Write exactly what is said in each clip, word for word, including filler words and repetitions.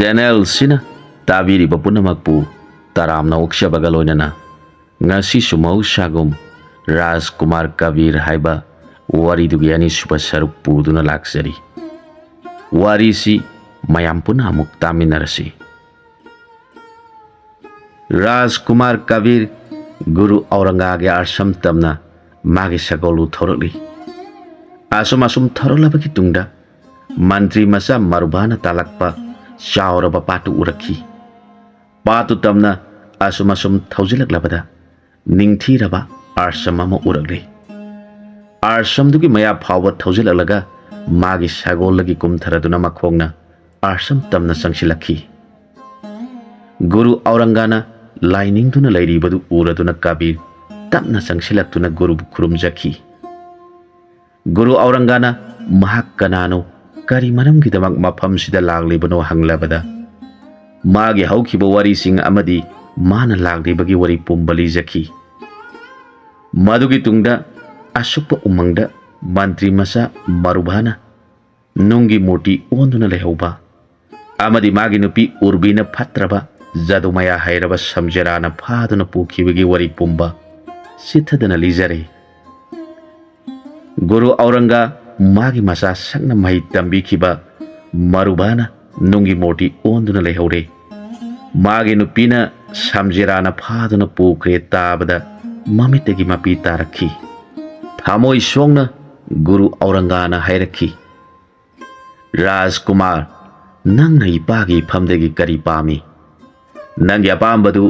ꯆꯦꯅꯦꯜꯁꯤꯅ ꯇꯥꯕꯤꯔꯤꯕ ꯄꯨꯝꯅꯃꯛꯄꯨ ꯇꯔꯥꯝꯅ ꯑꯣꯛꯆꯕꯒ ꯂꯣꯏꯅꯅ ꯉꯁꯤꯁꯨ ꯃꯍꯧꯁꯥꯒꯨꯝ ꯔꯥꯖꯀꯨꯃꯥꯔ ꯀꯕꯤꯔ ꯍꯥꯏꯕ ꯋꯥꯔꯤꯗꯨꯒꯤ ꯑꯅꯤꯁꯨꯕ ꯁꯔꯨꯛ ꯄꯨꯗꯨꯅ ꯂꯥꯛꯆꯔꯤ꯫ ꯋꯥꯔꯤꯁꯤ ꯃꯌꯥꯝ ꯄꯨꯟꯅ ꯑꯃꯨꯛ ꯇꯥꯃꯤꯟꯅꯔꯁꯤ꯫ ꯔꯥꯖꯀꯨꯃꯥꯔ ꯀꯕꯤꯔ ꯒꯨꯔꯨ ꯑꯧꯔꯪꯒꯥꯒꯤ ꯑꯥꯁ꯭ꯔꯝ ꯇꯝꯅ ꯃꯥꯒꯤ ꯁꯒꯣꯜ ꯊꯧꯔꯛꯂꯤ꯫ ꯑꯁꯨꯝ ꯑꯁꯨꯝ ꯊꯧꯔꯛꯂꯕꯒꯤ ꯇꯨꯡꯗ ꯃꯟꯇ꯭ꯔꯤ ꯃꯆꯥ ꯃꯔꯨꯚꯥꯅ ꯇꯥꯂꯛꯄ ꯆꯥꯎꯔꯕ ꯄꯥꯠꯇꯨ ꯎꯔꯛꯈꯤ꯫ ꯄꯥꯠꯇꯨ ꯇꯝꯅ ꯑꯁꯨꯝ ꯑꯁꯨꯝ ꯊꯧꯖꯤꯜꯂꯛꯂꯕꯗ ꯅꯤꯡꯊꯤꯔꯕ ꯑꯥꯁ꯭ꯔꯝ ꯑꯃ ꯎꯔꯛꯂꯦ꯫ ꯑꯥꯁ꯭ꯔꯝꯗꯨꯒꯤ ꯃꯌꯥ ꯐꯥꯎꯕ ꯊꯧꯖꯤꯜꯂꯛꯂꯒ ꯃꯥꯒꯤ ꯁꯒꯣꯜꯗꯒꯤ ꯀꯨꯝꯊꯔꯗꯨꯅ ꯃꯈꯣꯡꯅ ꯑꯥꯁ꯭ꯔꯝ ꯇꯝꯅ ꯆꯪꯁꯤꯜꯂꯛꯈꯤ꯫ ꯒꯨꯔꯨ ꯑꯧꯔꯪꯒꯥꯅ ꯂꯥꯏ ꯅꯤꯡꯗꯨꯅ ꯂꯩꯔꯤꯕꯗꯨ ꯎꯔꯗꯨꯅ ꯀꯕꯤꯔ ꯇꯞꯅ ꯆꯪꯁꯤꯜꯂꯛꯇꯨꯅ ꯒꯨꯔꯨꯕꯨ ꯈꯨꯔꯨꯝꯖꯈꯤ꯫ ꯒꯨꯔꯨ ꯑꯧꯔꯪꯒꯥꯅ ꯃꯍꯥꯛ ꯀꯅꯥꯅꯣ, ꯀꯔꯤ ꯃꯔꯝꯒꯤꯗꯃꯛ ꯃꯐꯝꯁꯤꯗ ꯂꯥꯛꯂꯤꯕꯅꯣ ꯍꯪꯂꯕꯗ, ꯃꯥꯒꯤ ꯍꯧꯈꯤꯕ ꯋꯥꯔꯤꯁꯤꯡ ꯑꯃꯗꯤ ꯃꯥꯅ ꯂꯥꯛꯂꯤꯕꯒꯤ ꯋꯥꯔꯤ ꯄꯨꯝꯕ ꯂꯤꯖꯈꯤ꯫ ꯃꯗꯨꯒꯤ ꯇꯨꯡꯗ ꯑꯁꯨꯛꯄ ꯎꯃꯪꯗ ꯃꯟꯇ꯭ꯔꯤ ꯃꯆꯥ ꯃꯔꯨꯚꯥꯅ ꯅꯨꯡꯒꯤ ꯃꯨꯔꯇꯤ ꯑꯣꯟꯗꯨꯅ ꯂꯩꯍꯧꯕ ꯑꯃꯗꯤ ꯃꯥꯒꯤ ꯅꯨꯄꯤ ꯎꯔꯕꯤꯅ ꯐꯠꯇ꯭ꯔꯕ ꯖꯥꯗꯨꯃꯌꯥ ꯍꯩꯔꯕ ꯁꯝꯖꯦꯔꯥꯅ ꯐꯥꯗꯨꯅ ꯄꯨꯈꯤꯕꯒꯤ ꯋꯥꯔꯤ ꯄꯨꯝꯕ ꯆꯤꯊꯗꯅ ꯂꯤꯖꯔꯦ꯫ ꯒꯨꯔꯨ ꯑꯧꯔꯪꯒ ꯃꯥꯒꯤ ꯃꯆꯥ ꯁꯛꯅ ꯃꯍꯩ ꯇꯝꯕꯤꯈꯤꯕ ꯃꯔꯨꯚꯥꯅ ꯅꯨꯡꯒꯤ ꯃꯨꯔꯇꯤ ꯑꯣꯟꯗꯨꯅ ꯂꯩꯍꯧꯔꯦ꯫ ꯃꯥꯒꯤ ꯅꯨꯄꯤꯅ ꯁꯝꯖꯦꯔꯥꯅ ꯐꯥꯗꯨꯅ ꯄꯨꯈ꯭ꯔꯦ ꯇꯥꯕꯗ ꯃꯃꯤꯠꯇꯒꯤ ꯃꯄꯤ ꯇꯥꯔꯛꯈꯤ꯫ ꯊꯃꯣꯏ ꯁꯣꯛꯅ ꯒꯨꯔꯨ ꯑꯧꯔꯪꯒꯥꯅ ꯍꯥꯏꯔꯛꯈꯤ, "ꯔꯥꯖꯀꯨꯃꯥꯔ, ꯅꯪꯅ ꯏꯄꯥꯒꯤ ꯏꯐꯝꯗꯒꯤ ꯀꯔꯤ ꯄꯥꯝꯃꯤ? ꯅꯪꯒꯤ ꯑꯄꯥꯝꯕꯗꯨ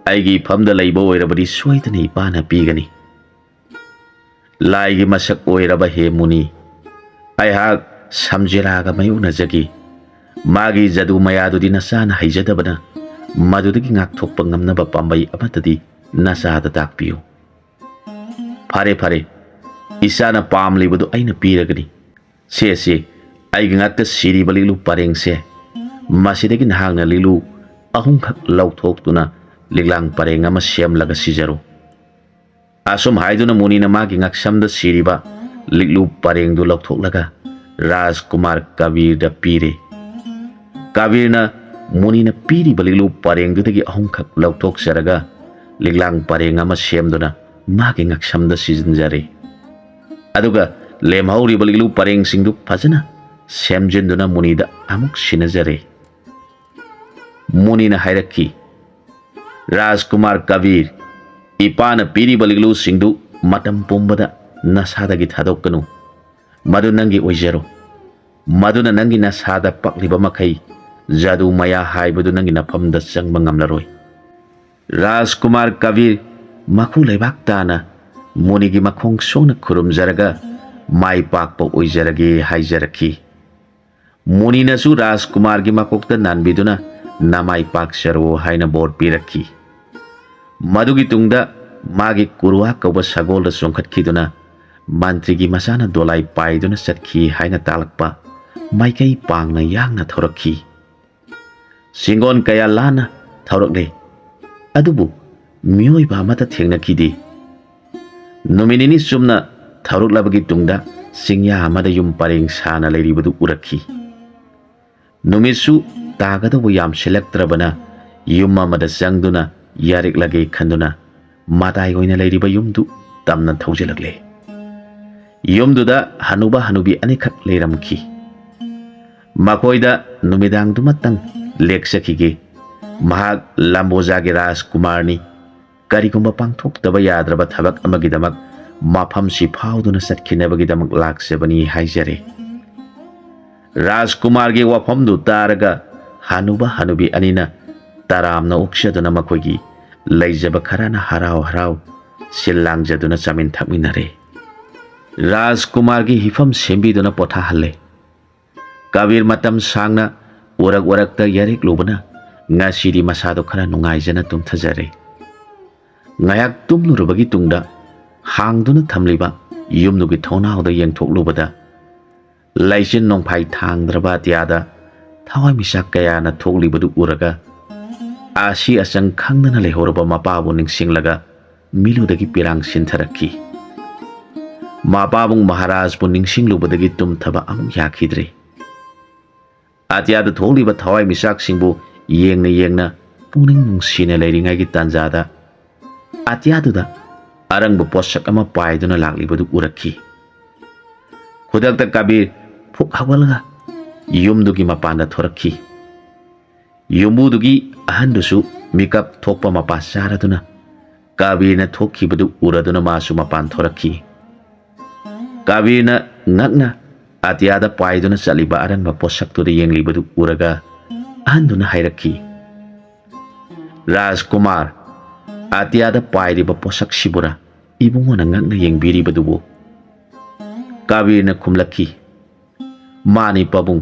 ꯑꯩꯒꯤ ꯏꯐꯝꯗ ꯂꯩꯕ ꯑꯣꯏꯔꯕꯗꯤ ꯁꯣꯏꯗꯅ ꯏꯄꯥꯅ ꯄꯤꯒꯅꯤ꯫ ꯂꯥꯏꯒꯤ ꯃꯁꯛ ꯑꯣꯏꯔꯕ ꯍꯦ ꯃꯨꯅꯤ, ꯑꯩꯍꯥꯛ ꯁꯝꯖꯦꯔꯥꯒ ꯃꯥꯌꯣꯛꯅꯖꯈꯤ꯫ ꯃꯥꯒꯤ ꯖꯥꯗꯨ ꯃꯌꯥꯗꯨꯗꯤ ꯅꯆꯥꯅ ꯍꯩꯖꯗꯕꯅ ꯃꯗꯨꯗꯒꯤ ꯉꯥꯛꯊꯣꯛꯄ ꯉꯝꯅꯕ ꯄꯥꯝꯕꯩ ꯑꯃꯠꯇꯗꯤ ꯅꯆꯥꯗ ꯇꯥꯛꯄꯤꯌꯨ꯫" "ꯐꯔꯦ, ꯐꯔꯦ, ꯏꯆꯥꯅ ꯄꯥꯝꯂꯤꯕꯗꯨ ꯑꯩꯅ ꯄꯤꯔꯒꯅꯤ꯫ ꯁꯦ, ꯁꯦ, ꯑꯩꯒꯤ ꯉꯥꯛꯇ ꯁꯤꯔꯤꯕ ꯂꯤꯛꯂꯨ ꯄꯔꯦꯡꯁꯦ, ꯃꯁꯤꯗꯒꯤ ꯅꯍꯥꯛꯅ ꯂꯤꯛꯂꯨ ꯑꯍꯨꯝꯈꯛ ꯂꯧꯊꯣꯛꯇꯨꯅ ꯂꯤꯛꯂꯥꯡ ꯄꯔꯦꯡ ꯑꯃ ꯁꯦꯝꯂꯒ ꯁꯤꯖꯔꯣ꯫" ꯑꯁꯨꯝ ꯍꯥꯏꯗꯨꯅ ꯃꯨꯅꯤꯅ ꯃꯥꯒꯤ ꯉꯛꯁꯝꯗ ꯁꯤꯔꯤꯕ ꯂꯤꯛꯂꯨ ꯄꯔꯦꯡꯗꯨ ꯂꯧꯊꯣꯛꯂꯒ ꯔꯥꯖꯀꯨꯃꯥꯔ ꯀꯕꯤꯔꯗ ꯄꯤꯔꯦ꯫ ꯀꯕꯤꯔꯅ ꯃꯨꯅꯤꯅ ꯄꯤꯔꯤꯕ ꯂꯤꯛꯂꯨ ꯄꯔꯦꯡꯗꯨꯗꯒꯤ ꯑꯍꯨꯝꯈꯛ ꯂꯧꯊꯣꯛꯆꯔꯒ ꯂꯤꯛꯂꯥꯡ ꯄꯔꯦꯡ ꯑꯃ ꯁꯦꯝꯗꯨꯅ ꯃꯥꯒꯤ ꯉꯛꯁꯝꯗ ꯁꯤꯖꯤꯟꯖꯔꯦ꯫ ꯑꯗꯨꯒ ꯂꯦꯝꯍꯧꯔꯤꯕ ꯂꯤꯛꯂꯨ ꯄꯔꯦꯡꯁꯤꯡꯗꯨ ꯐꯖꯅ ꯁꯦꯝꯖꯤꯟꯗꯨꯅ ꯃꯨꯅꯤꯗ ꯑꯃꯨꯛ ꯁꯤꯟꯅꯖꯔꯦ꯫ ꯃꯨꯅꯤꯅ ꯍꯥꯏꯔꯛꯈꯤ, "ꯔꯥꯖꯀꯨꯃꯥꯔ ꯀꯕꯤꯔ, ꯏꯄꯥꯅ ꯄꯤꯔꯤꯕ ꯂꯤꯛꯂꯨꯁꯤꯡꯗꯨ ꯃꯇꯝ ꯄꯨꯝꯕꯗ ꯅꯁꯥꯗꯒꯤ ꯊꯥꯗꯣꯛꯀꯅꯨ꯫ ꯃꯗꯨ ꯅꯪꯒꯤ ꯑꯣꯏꯖꯔꯣ꯫ ꯃꯗꯨꯅ ꯅꯪꯒꯤ ꯅꯁꯥꯗ ꯄꯛꯂꯤꯕ ꯃꯈꯩ ꯖꯥꯗꯨ ꯃꯌꯥ ꯍꯥꯏꯕꯗꯨ ꯅꯪꯒꯤ ꯅꯐꯝꯗ ꯆꯪꯕ ꯉꯝꯂꯔꯣꯏ꯫" ꯔꯥꯖꯀꯨꯃꯥꯔ ꯀꯕꯤꯔ ꯃꯈꯨ ꯂꯩꯕꯥꯛ ꯇꯥꯅ ꯃꯨꯅꯤꯒꯤ ꯃꯈꯣꯡ ꯁꯣꯛꯅ ꯈꯨꯔꯨꯝꯖꯔꯒ ꯃꯥꯏ ꯄꯥꯛꯄ ꯑꯣꯏꯖꯔꯒꯦ ꯍꯥꯏꯖꯔꯛꯈꯤ꯫ ꯃꯨꯅꯤꯅꯁꯨ ꯔꯥꯖꯀꯨꯃꯥꯔꯒꯤ ꯃꯀꯣꯛꯇ ꯅꯥꯟꯕꯤꯗꯨꯅ ꯅꯃꯥꯏ ꯄꯥꯛꯆꯔꯣ ꯍꯥꯏꯅ ꯕꯣꯔ ꯄꯤꯔꯛꯈꯤ꯫ ꯃꯗꯨꯒꯤ ꯇꯨꯡꯗ ꯃꯥꯒꯤ ꯀꯨꯔꯨꯋꯥ ꯀꯧꯕ ꯁꯒꯣꯜꯗ ꯆꯣꯡꯈꯠꯈꯤꯗꯨꯅ ꯃꯟꯇ꯭ꯔꯤꯒꯤ ꯃꯆꯥꯅ ꯗꯣꯂꯥꯏ ꯄꯥꯏꯗꯨꯅ ꯆꯠꯈꯤ ꯍꯥꯏꯅ ꯇꯥꯛꯂꯛꯄ ꯃꯥꯏꯀꯩ ꯄꯥꯡꯅ ꯌꯥꯡꯅ ꯊꯧꯔꯛꯈꯤ꯫ ꯆꯤꯡꯒꯣꯟ ꯀꯌꯥ ꯂꯥꯟꯅ ꯊꯧꯔꯛꯂꯦ, ꯑꯗꯨꯕꯨ ꯃꯤꯑꯣꯏꯕ ꯑꯃꯠꯇ ꯊꯦꯡꯅꯈꯤꯗꯦ꯫ ꯅꯨꯃꯤꯠ ꯅꯤꯅꯤ ꯆꯨꯝꯅ ꯊꯧꯔꯛꯂꯕꯒꯤ ꯇꯨꯡꯗ ꯆꯤꯡꯌꯥ ꯑꯃꯗ ꯌꯨꯝ ꯄꯔꯦꯡ ꯁꯥꯅ ꯂꯩꯔꯤꯕꯗꯨ ꯎꯔꯛꯈꯤ꯫ ꯅꯨꯃꯤꯠꯁꯨ ꯇꯥꯒꯗꯧꯕ ꯌꯥꯝꯁꯤꯜꯂꯛꯇ꯭ꯔꯕꯅ ꯌꯨꯝ ꯑꯃꯗ ꯆꯪꯗꯨꯅ ꯌꯥꯔꯤꯛꯂꯒꯦ ꯈꯟꯗꯨꯅ ꯃꯇꯥꯏ ꯑꯣꯏꯅ ꯂꯩꯔꯤꯕ ꯌꯨꯝꯗꯨ ꯇꯝꯅ ꯊꯧꯖꯤꯜꯂꯛꯂꯦ꯫ ꯌꯨꯝꯗꯨꯗ ꯍꯅꯨꯕ ꯍꯅꯨꯕꯤ ꯑꯅꯤꯈꯛ ꯂꯩꯔꯝꯈꯤ꯫ ꯃꯈꯣꯏꯗ ꯅꯨꯃꯤꯗꯥꯡꯗꯨꯃꯇꯪ ꯂꯦꯛꯆꯈꯤꯒꯦ꯫ ꯃꯍꯥꯛ ꯂꯝꯕꯣꯖꯥꯒꯤ ꯔꯥꯖꯀꯨꯃꯥꯔꯅꯤ꯫ ꯀꯔꯤꯒꯨꯝꯕ ꯄꯥꯡꯊꯣꯛꯇꯕ ꯌꯥꯗ꯭ꯔꯕ ꯊꯕꯛ ꯑꯃꯒꯤꯗꯃꯛ ꯃꯐꯝꯁꯤ ꯐꯥꯎꯗꯨꯅ ꯆꯠꯈꯤꯅꯕꯒꯤꯗꯃꯛ ꯂꯥꯛꯆꯕꯅꯤ ꯍꯥꯏꯖꯔꯦ꯫ ꯔꯥꯖꯀꯨꯃꯥꯔꯒꯤ ꯋꯥꯐꯝꯗꯨ ꯇꯥꯔꯒ ꯍꯅꯨꯕ ꯍꯅꯨꯕꯤ ꯑꯅꯤꯅ ꯇꯔꯥꯝꯅ ꯑꯣꯛꯆꯗꯨꯅ ꯃꯈꯣꯏꯒꯤ ꯂꯩꯖꯕ ꯈꯔꯅ ꯍꯔꯥꯎ ꯍꯔꯥꯎ ꯁꯤꯜ ꯂꯥꯡꯖꯗꯨꯅ ꯆꯥꯃꯤꯟ ꯊꯛꯃꯤꯟꯅꯔꯦ꯫ ꯔꯥꯖꯀꯨꯃꯥꯔꯒꯤ ꯍꯤꯐꯝ ꯁꯦꯝꯕꯤꯗꯨꯅ ꯄꯣꯊꯥꯍꯜꯂꯦ꯫ ꯀꯕꯤꯔ ꯃꯇꯝ ꯁꯥꯡꯅ ꯎꯔꯛ ꯎꯔꯛꯇ ꯌꯥꯔꯤꯛꯂꯨꯕꯅ ꯉꯁꯤꯗꯤ ꯃꯁꯥꯗꯣ ꯈꯔ ꯅꯨꯡꯉꯥꯏꯖꯅ ꯇꯨꯝꯊꯖꯔꯦ꯫ ꯉꯥꯏꯍꯥꯛ ꯇꯨꯝꯂꯨꯔꯕꯒꯤ ꯇꯨꯡꯗ ꯍꯥꯡꯗꯨꯅ ꯊꯝꯂꯤꯕ ꯌꯨꯝꯗꯨꯒꯤ ꯊꯣꯡꯅꯥꯎꯗ ꯌꯦꯡꯊꯣꯛꯂꯨꯕꯗ ꯂꯩꯆꯤꯟ ꯅꯣꯡꯐꯥꯏ ꯊꯥꯡꯗ꯭ꯔꯕ ꯑꯇꯤꯌꯥꯗ ꯊꯋꯥꯟꯃꯤꯆꯥꯛ ꯀꯌꯥꯅ ꯊꯣꯛꯂꯤꯕꯗꯨ ꯎꯔꯒ ꯑꯁꯤ ꯑꯆꯪ ꯈꯪꯗꯅ ꯂꯩꯍꯧꯔꯕ ꯃꯄꯥꯕꯨ ꯅꯤꯡꯁꯤꯡꯂꯒ ꯃꯤꯠꯂꯨꯗꯒꯤ ꯄꯤꯔꯥꯡ ꯁꯤꯟꯊꯔꯛꯈꯤ꯫ ꯃꯄꯥꯕꯨꯡ ꯃꯍꯥꯔꯥꯖꯕꯨ ꯅꯤꯡꯁꯤꯡꯂꯨꯕꯗꯒꯤ ꯇꯨꯝꯊꯕ ꯑꯃꯨꯛ ꯌꯥꯈꯤꯗ꯭ꯔꯦ꯫ ꯑꯇꯤꯌꯥꯗ ꯊꯣꯛꯂꯤꯕ ꯊꯋꯥꯏꯃꯤꯆꯥꯛꯁꯤꯡꯕꯨ ꯌꯦꯡꯅ ꯌꯦꯡꯅ ꯄꯨꯛꯅꯤꯡ ꯅꯨꯡꯁꯤꯅ ꯂꯩꯔꯤꯉꯩꯒꯤ ꯇꯥꯟꯖꯥꯗ, ꯑꯇꯤꯌꯥꯗꯨꯗ ꯑꯔꯪꯕ ꯄꯣꯠꯁꯛ ꯑꯃ ꯄꯥꯏꯗꯨꯅ ꯂꯥꯛꯂꯤꯕꯗꯨ ꯎꯔꯛꯈꯤ꯫ ꯈꯨꯗꯛꯇ ꯀꯕꯤꯔ ꯐꯨꯛ ꯍꯧꯒꯠꯂꯒ ꯌꯨꯝꯗꯨꯒꯤ ꯃꯄꯥꯟꯗ ꯊꯣꯔꯛꯈꯤ꯫ ꯌꯨꯝꯕꯨꯗꯨꯒꯤ ꯑꯍꯟꯗꯨꯁꯨ ꯃꯤꯀꯞ ꯊꯣꯛꯄ ꯃꯄꯥ ꯆꯥꯔꯗꯨꯅ ꯀꯕꯤꯔꯅ ꯊꯣꯛꯈꯤꯕꯗꯨ ꯎꯔꯗꯨꯅ ꯃꯥꯁꯨ ꯃꯄꯥꯟ ꯊꯣꯔꯛꯈꯤ꯫ ꯀꯕꯤꯔꯅ ꯉꯛꯅ ꯑꯇꯤꯌꯥꯗ ꯄꯥꯏꯗꯨꯅ ꯆꯠꯂꯤꯕ ꯑꯔꯪꯕ ꯄꯣꯠꯁꯛꯇꯨꯗ ꯌꯦꯡꯂꯤꯕꯗꯨ ꯎꯔꯒ ꯑꯍꯟꯗꯨꯅ ꯍꯥꯏꯔꯛꯈꯤ, "ꯔꯥꯖꯀꯨꯃꯥꯔ, ꯑꯇꯤꯌꯥꯗ ꯄꯥꯏꯔꯤꯕ ꯄꯣꯠꯁꯛꯁꯤꯕꯨꯔꯥ ꯏꯕꯨꯡꯉꯣꯅ ꯉꯛꯅ ꯌꯦꯡꯕꯤꯔꯤꯕꯗꯨꯕꯨ?" ꯀꯕꯤꯔꯅ ꯈꯨꯝꯂꯛꯈꯤ, "ꯃꯥꯅꯤ ꯄꯥꯕꯨꯡ,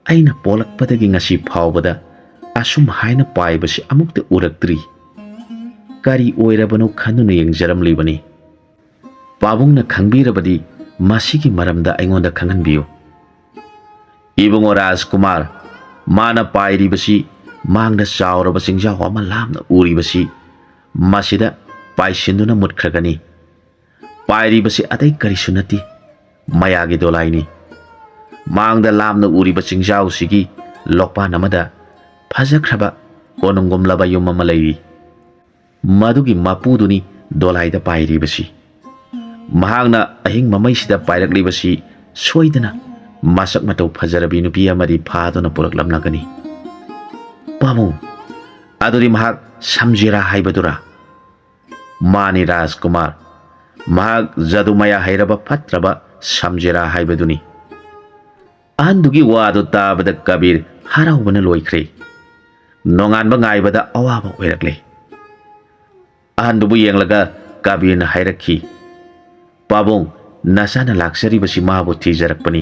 ꯑꯩꯅ ꯄꯣꯛꯂꯛꯄꯗꯒꯤ ꯉꯁꯤ ꯐꯥꯎꯕꯗ ꯑꯁꯨꯝ ꯍꯥꯏꯅ ꯄꯥꯏꯕꯁꯤ ꯑꯃꯨꯛꯇ ꯎꯔꯛꯇ꯭ꯔꯤ꯫ ꯀꯔꯤ ꯑꯣꯏꯔꯕꯅꯣ ꯈꯟꯗꯨꯅ ꯌꯦꯡꯖꯔꯝꯂꯤꯕꯅꯤ꯫ ꯄꯥꯕꯨꯡꯅ ꯈꯪꯕꯤꯔꯕꯗꯤ ꯃꯁꯤꯒꯤ ꯃꯔꯝꯗ ꯑꯩꯉꯣꯟꯗ ꯈꯪꯍꯟꯕꯤꯌꯨ꯫" "ꯏꯕꯨꯡꯉꯣ ꯔꯥꯖꯀꯨꯃꯥꯔ, ꯃꯥꯅ ꯄꯥꯏꯔꯤꯕꯁꯤ ꯃꯥꯡꯗ ꯆꯥꯎꯔꯕ ꯆꯤꯡꯖꯥꯎ ꯑꯃ ꯂꯥꯞꯅ ꯎꯔꯤꯕꯁꯤ ꯃꯁꯤꯗ ꯄꯥꯏꯁꯤꯟꯗꯨꯅ ꯃꯨꯠꯈ꯭ꯔꯒꯅꯤ꯫ ꯄꯥꯏꯔꯤꯕꯁꯤ ꯑꯇꯩ ꯀꯔꯤꯁꯨ ꯅꯠꯇꯦ, ꯃꯌꯥꯒꯤ ꯗꯣꯂꯥꯏꯅꯤ꯫ ꯃꯥꯡꯗ ꯂꯥꯞꯅ ꯎꯔꯤꯕ ꯆꯤꯡꯖꯥꯎꯁꯤꯒꯤ ꯂꯣꯛꯄꯥꯟ ꯑꯃꯗ ꯐꯖꯈ꯭ꯔꯕ ꯀꯣꯅꯨꯡꯒꯨꯝꯂꯕ ꯌꯨꯝ ꯑꯃ ꯂꯩꯔꯤ꯫ ꯃꯗꯨꯒꯤ ꯃꯄꯨꯗꯨꯅꯤ ꯗꯣꯂꯥꯏꯗ ꯄꯥꯏꯔꯤꯕꯁꯤ꯫ ꯃꯍꯥꯛꯅ ꯑꯍꯤꯡ ꯃꯃꯩꯁꯤꯗ ꯄꯥꯏꯔꯛꯂꯤꯕꯁꯤ ꯁꯣꯏꯗꯅ ꯃꯁꯛ ꯃꯇꯧ ꯐꯖꯔꯕꯤ ꯅꯨꯄꯤ ꯑꯃꯗꯤ ꯐꯥꯗꯨꯅ ꯄꯨꯔꯛꯂꯝꯂꯒꯅꯤ꯫" "ꯄꯥꯕꯨꯡ, ꯑꯗꯨꯗꯤ ꯃꯍꯥꯛ ꯁꯝꯖꯤꯔꯥ ꯍꯥꯏꯕꯗꯨꯔꯥ?" "ꯃꯥꯅꯤ ꯔꯥꯖꯀꯨꯃꯥꯔ, ꯃꯍꯥꯛ ꯖꯗꯨꯃꯌꯥ ꯍꯩꯔꯕ ꯐꯠꯇ꯭ꯔꯕ ꯁꯝꯖꯤꯔꯥ ꯍꯥꯏꯕꯗꯨꯅꯤ꯫" ꯑꯍꯟꯗꯨꯒꯤ ꯋꯥꯗꯨ ꯇꯥꯕꯗ ꯀꯕꯤꯔ ꯍꯔꯥꯎꯕꯅ ꯂꯣꯏꯈ꯭ꯔꯦ꯫ ꯅꯣꯡꯉꯥꯟꯕ ꯉꯥꯏꯕꯗ ꯑꯋꯥꯕ ꯑꯣꯏꯔꯛꯂꯦ꯫ ꯑꯍꯟꯗꯨꯕꯨ ꯌꯦꯡꯂꯒ ꯀꯕꯤꯔꯅ ꯍꯥꯏꯔꯛꯈꯤ, "ꯄꯥꯕꯨꯡ, ꯅꯆꯥꯅ ꯂꯥꯛꯆꯔꯤꯕꯁꯤ ꯃꯥꯕꯨ ꯊꯤꯖꯔꯛꯄꯅꯤ꯫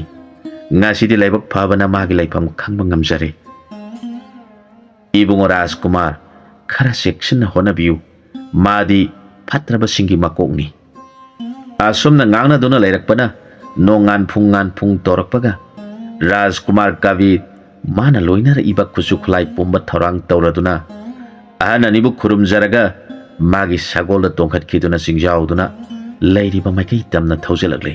ꯉꯁꯤꯗꯤ ꯂꯥꯏꯕꯛ ꯐꯕꯅ ꯃꯥꯒꯤ ꯂꯩꯐꯝ ꯈꯪꯕ ꯉꯝꯖꯔꯦ꯫ ꯏꯕꯨꯡꯉꯣ ꯔꯥꯖꯀꯨꯃꯥꯔ, ꯈꯔ ꯆꯦꯛꯁꯤꯟꯅ ꯍꯣꯠꯅꯕꯤꯌꯨ꯫ ꯃꯥꯗꯤ ꯐꯠꯇ꯭ꯔꯕꯁꯤꯡꯒꯤ ꯃꯀꯣꯛꯅꯤ꯫" ꯑꯁꯨꯝꯅ ꯉꯥꯡꯅꯗꯨꯅ ꯂꯩꯔꯛꯄꯅ ꯅꯣꯡꯉꯥꯟ ꯐꯨꯡ ꯉꯥꯟ ꯐꯨꯡ ꯇꯧꯔꯛꯄꯒ, ꯔꯥꯖꯀꯨꯃꯥꯔ ꯀꯕꯤꯔ ꯃꯥꯅ ꯂꯣꯏꯅꯔꯛꯏꯕ ꯈꯨꯠꯁꯨ ꯈꯨꯠꯂꯥꯏ ꯄꯨꯝꯕ ꯊꯧꯔꯥꯡ ꯇꯧꯔꯗꯨꯅ, ꯑꯍꯟ ꯑꯅꯤꯕꯨ ꯈꯨꯔꯨꯝꯖꯔꯒ ꯃꯥꯒꯤ ꯁꯒꯣꯜꯗ ꯇꯣꯡꯈꯠꯈꯤꯗꯨꯅ ꯆꯤꯡꯖꯥꯎꯗꯨꯅ ꯂꯩꯔꯤꯕ ꯃꯥꯏꯀꯩ ꯇꯝꯅ ꯊꯧꯖꯤꯜꯂꯛꯂꯦ꯫